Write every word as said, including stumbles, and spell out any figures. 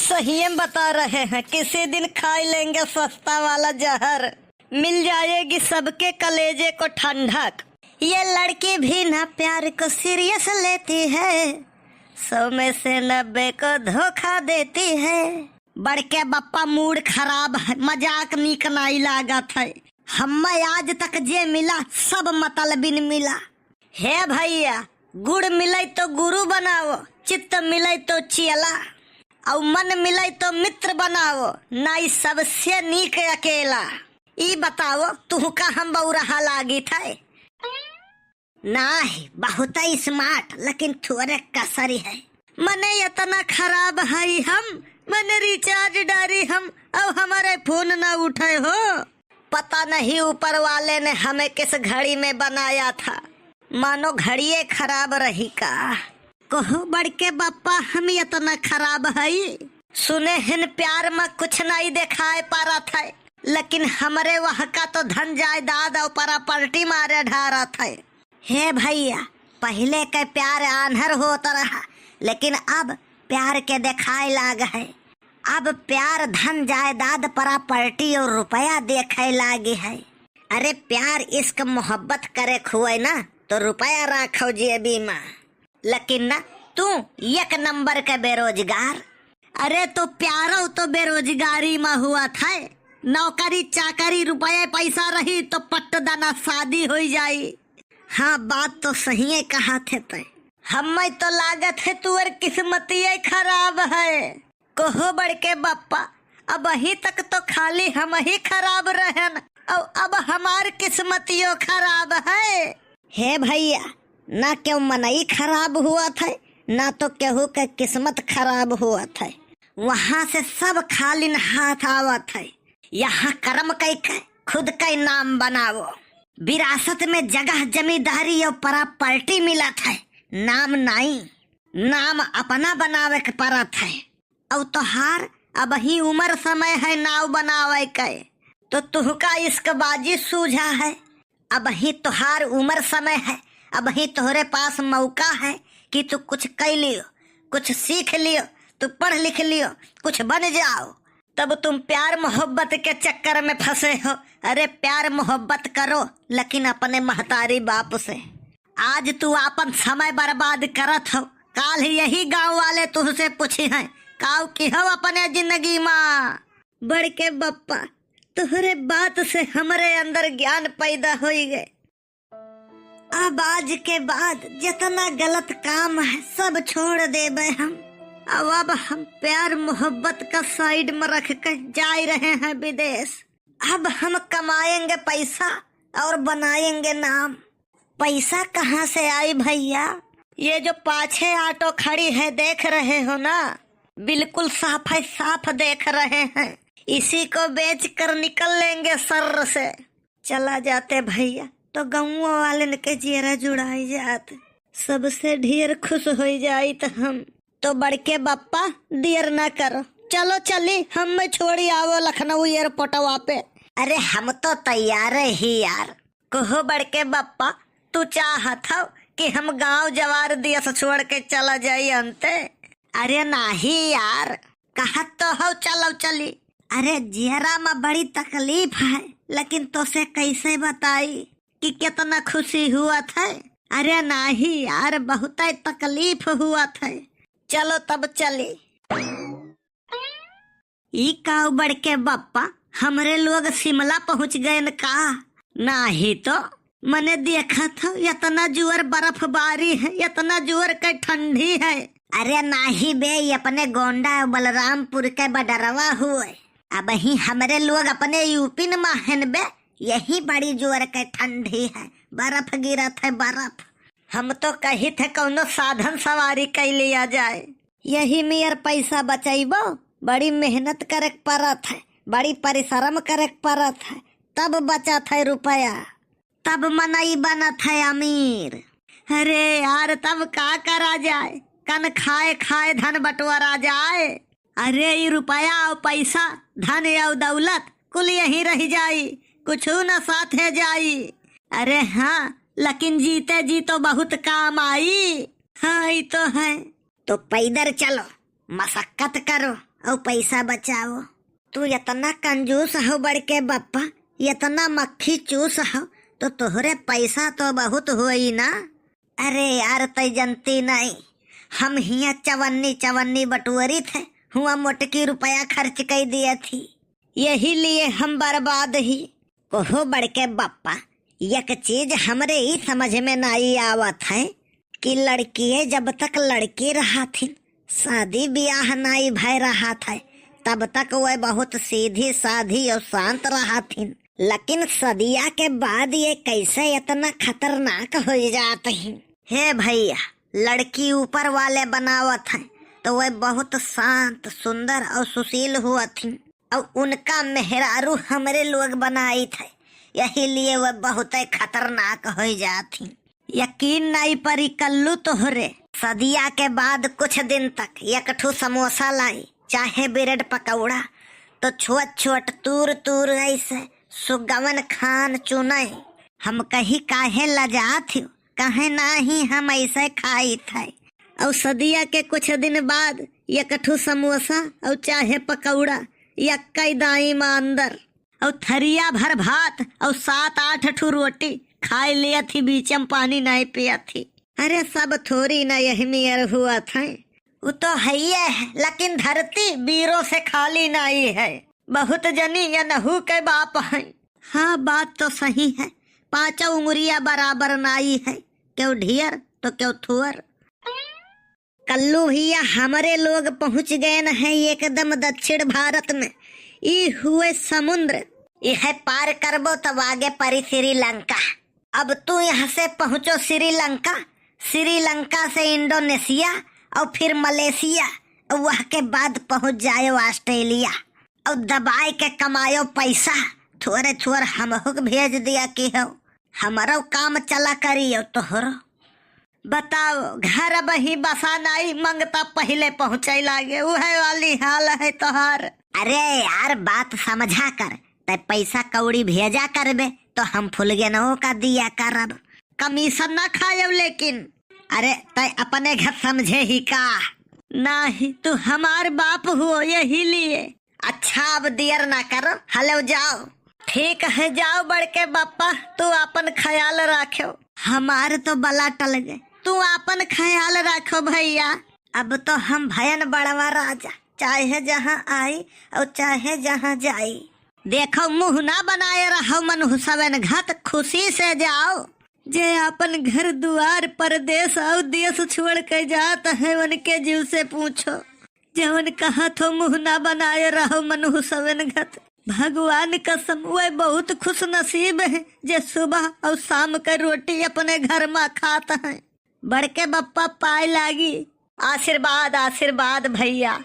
सही में बता रहे हैं, किसी दिन खाई लेंगे सस्ता वाला जहर। मिल जाएगी सबके कलेजे को ठंडक। ये लड़की भी ना प्यार को सीरियस लेती है, सौ में से नब्बे को धोखा देती है। बड़के बप्पा, मूड खराब है, मजाक नीक नाई लागत है। हम्मे आज तक जे मिला, सब मतलबिन मिला। हे भैया, गुड़ मिलै तो गुरु बनाओ, चित्त मिलै तो चेला, और मन मिलै तो मित्र बनाओ, नाई सबसे नीक अकेला। ई बताओ, तुहका हम बौरहा लागित है? नाही, बहुत ही स्मार्ट, लेकिन थोड़े कसरी है। मने इतना खराब है हम, मने रिचार्ज डारी हम, अब हमारे फोन ना उठे हो। पता नहीं ऊपर वाले ने हमें किस घड़ी में बनाया था, मानो घड़िए खराब रही का। कहो बड़के बप्पा, हम इतना खराब हई? सुने हन प्यार में कुछ नहीं देखाए पारत है, लेकिन हमरे वह का तो धन जायदाद और प्रॉपर्टी मारे ढारत है। हे भैया, पहिले के प्यार आन्हर होत रहा, लेकिन अब प्यार के देखाए लाग है। अब प्यार धन जायदाद, प्रॉपर्टी और रुपया देखे लागे है। अरे प्यार, इश्क, मोहब्बत करे खुए ना, तो रुपया राखो जेबी में। लेकिन ना, तू एक नंबर के बेरोजगार। अरे तो प्यारो तो बेरोजगारी में हुआ था। नौकरी चाकरी, रुपये पैसा रही तो पट्ट दना शादी होई जाई। हाँ, बात तो सही है कहा थे तय। हमें तो लागत है तुअर किस्मतिये खराब है। कहो बड़के बप्पा, अबहीं तक तो खाली हमहीं खराब रहेन, और अब हमार किस्मतियो खराब है। हे भैया, ना केहू मनई खराब हुआ था, ना तो केहू के किस्मत खराब हुआ था। वहाँ से सब खालिन हाथ आवत है। यहाँ कर्म कई के खुद का नाम बनाओ। विरासत में जगह, जमींदारी और प्रॉपर्टी मिलत है, नाम नाई। नाम अपना बनावे के परत है। और तोहार अबही उमर समय है नाव बनावे के, तो तुहका इश्कबाजी सूझा है। अबही तोहार उमर समय है, अबही तोहरे पास मौका है कि तू कुछ कई लियो, कुछ सीख लियो, तू पढ़ लिख लियो, कुछ बन जाओ। तब तुम प्यार मोहब्बत के चक्कर में फंसे हो। अरे प्यार मोहब्बत करो, लेकिन अपने महतारी बाप से। आज तू आपन समय बर्बाद करत हो, काल ही यही गांव वाले तुहसे पूछी हैं, काऊ की हो अपने जिंदगी मा। बड़के बप्पा, तोहरे बात से हमरे अंदर ज्ञान पैदा होई गए। अब आज के बाद जितना गलत काम है, सब छोड़ देबे हम। अब, अब हम प्यार मोहब्बत का साइड में रख के जा रहे हैं विदेश। अब हम कमाएंगे पैसा और बनाएंगे नाम। पैसा कहाँ से आई भैया? ये जो पाछे ऑटो खड़ी है, देख रहे हो ना, बिल्कुल साफ है, साफ देख रहे हैं। इसी को बेच कर निकल लेंगे शर्र से। चला जाते भैया, तो गौंवा वालन के जियरा जुड़ाई जात, सबसे ढेर खुश होई जाइत हम। तो बड़के बप्पा, देर ना करो, चलो चली, हम्मे छोड़ी आवो लखनऊ एयरपोर्टवा पे। अरे हम तो तैयार ही यार। कहो बड़के बप्पा, तू चाहत हो कि हम गांव जवार देश छोड़ के चला जाई अंते? अरे नाही यार, कहत तो हो चलो चली। अरे जियरा में बड़ी तकलीफ है, लेकिन तोसे कैसे बताई कि कितना खुशी हुआ था। अरे नाही यार, बहुत तकलीफ हुआ था। चलो तब चली। ई काऊ बड़के बप्पा, हमरे लोग शिमला पहुँच गएन का? नाही तो, मने देखत हो, इतना जुअर बर्फबारी है, इतना जुअर के ठंडी है। अरे नाही बे, ये अपने गोंडा और बलरामपुर के बडरवा हुए। अबही हमरे लोग अपने यूपी न माहन बे, यही बड़ी जुअर के ठंडी है, बर्फ गिरत है, बर्फ। हम तो कही थे कौनो साधन सवारी कई लिया जाए। यही मेर पैसा बचइबो, बड़ी मेहनत करे के परत है, बड़ी परिश्रम करे के परत है, तब बचत है रुपया, तब मनई बनत है अमीर। अरे यार, तब का करा जाए, कन खाए खाए धन बटोरा जाए। अरे ई रुपया और पैसा, धन और दौलत कुल यहीं रह जाई, कुछ न साथे जाई। अरे हाँ, लेकिन जीते जी तो बहुत काम आई। हाँ, ई तो है। तो पैदल चलो, मशक्कत करो, और पैसा बचाओ। तू इतना कंजूस हो बड़के बप्पा, इतना मक्खी चूस हो, तो तोहरे पैसा तो बहुत होई ना। अरे यार, तै जनती नहीं, हम हियाँ चवन्नी चवन्नी बटोरी थे, हुआ मोटकी रुपया खर्च कई दिए थी, यही लिए हम बर्बाद ही। कहो बड़के बप्पा, एक चीज हमरे ई समझ में नाई आवत है कि लड़किए जब तक लड़की रहथिन, शादी ब्याह नाई भय रहत है, तब तक वह बहुत सीधी साधी और शांत रहथिन, लेकिन सदिया के बाद ये कैसे इतना खतरनाक हो जात ही? हे भैया, लड़की ऊपर वाले बनावत है तो वह बहुत शांत, सुंदर और सुशील हुआ थी, और उनका मेहरारू हमरे लोग बनाई थे, यही लिए वह बहुत खतरनाक हो जात ही। यकीन नाई परी कल्लू तोहरे। सदिया के बाद कुछ दिन तक एक ठू समोसा लाई, चाहे ब्रेड पकौड़ा, तो छोट छोट तूर तूर ऐसे सुगवन खान चुने। हम कही काहे लजात हो, कहे नाही हम ऐसे खाई थे। और सदिया के कुछ दिन बाद एक ठू समोसा और चाहे पकौड़ा यक्का दाई में अंदर, और थरिया भर भात और सात आठ ठू रोटी खाए लिया थी, बीच में पानी नहीं पिया थी। अरे सब थोड़ी ना यही मेर हुआ था। वो तो है ही है, लेकिन धरती बीरों से खाली नहीं है। बहुत जनी या नहू के बाप हैं। हाँ, बात तो सही है, पाँचों उंगरिया बराबर नाई है, क्यों ढेर तो क्यों थोर। कल्लू भैया, हमरे लोग पहुँच गए न हैं एकदम दक्षिण भारत में। ई हुए समुद्र, यह पार करबो तब आगे परी श्रीलंका। अब तू यहाँ से पहुँचो श्रीलंका, श्रीलंका से इंडोनेशिया और फिर मलेशिया, और वह के बाद पहुँच जायो ऑस्ट्रेलिया, और दबाए के कमायो पैसा, थोरे थोर हमहू के भेज दिया कि हो, हमरो काम चला करियो तोहरो। बताओ, घर बही बसा नाई, मंगता पहिले पहुँचे लागे, उहे वाली हाल है तोहार। अरे यार, बात समझा कर, तै पैसा कौड़ी भेजा करबे तो हम फुलगेनवो का दिया करब। कमीशन ना खायब लेकिन। अरे तै अपने घर समझे ही का? नाही, तू हमार बाप हुओ, यही लिए। अच्छा, अब देर ना करो, हलो जाओ। ठीक है, जाओ बड़के बप्पा, तू आपन ख्याल राख्यो। हमार तो बला टल गए, तू आपन ख्याल राख्यो भैया। अब तो हम भयन बड़वा राजा, चाहे जहाँ आई और चाहे जहाँ जाई। देखो, मुँह ना बनाए रहो मनहुसवन घत, खुशी से जाओ। जे आपन घर दुआर परदेस और देस छोड़ के जात है, उनके जीव से पूछो। जवन कहत हो मुँह ना बनाए रहो मनहुसवन घत। भगवान कसम, वह बहुत खुश नसीब है जे सुबह और शाम के रोटी अपने घर में खात हैं। बड़के बप्पा पाए लागी। आशीर्वाद, आशीर्वाद भैया।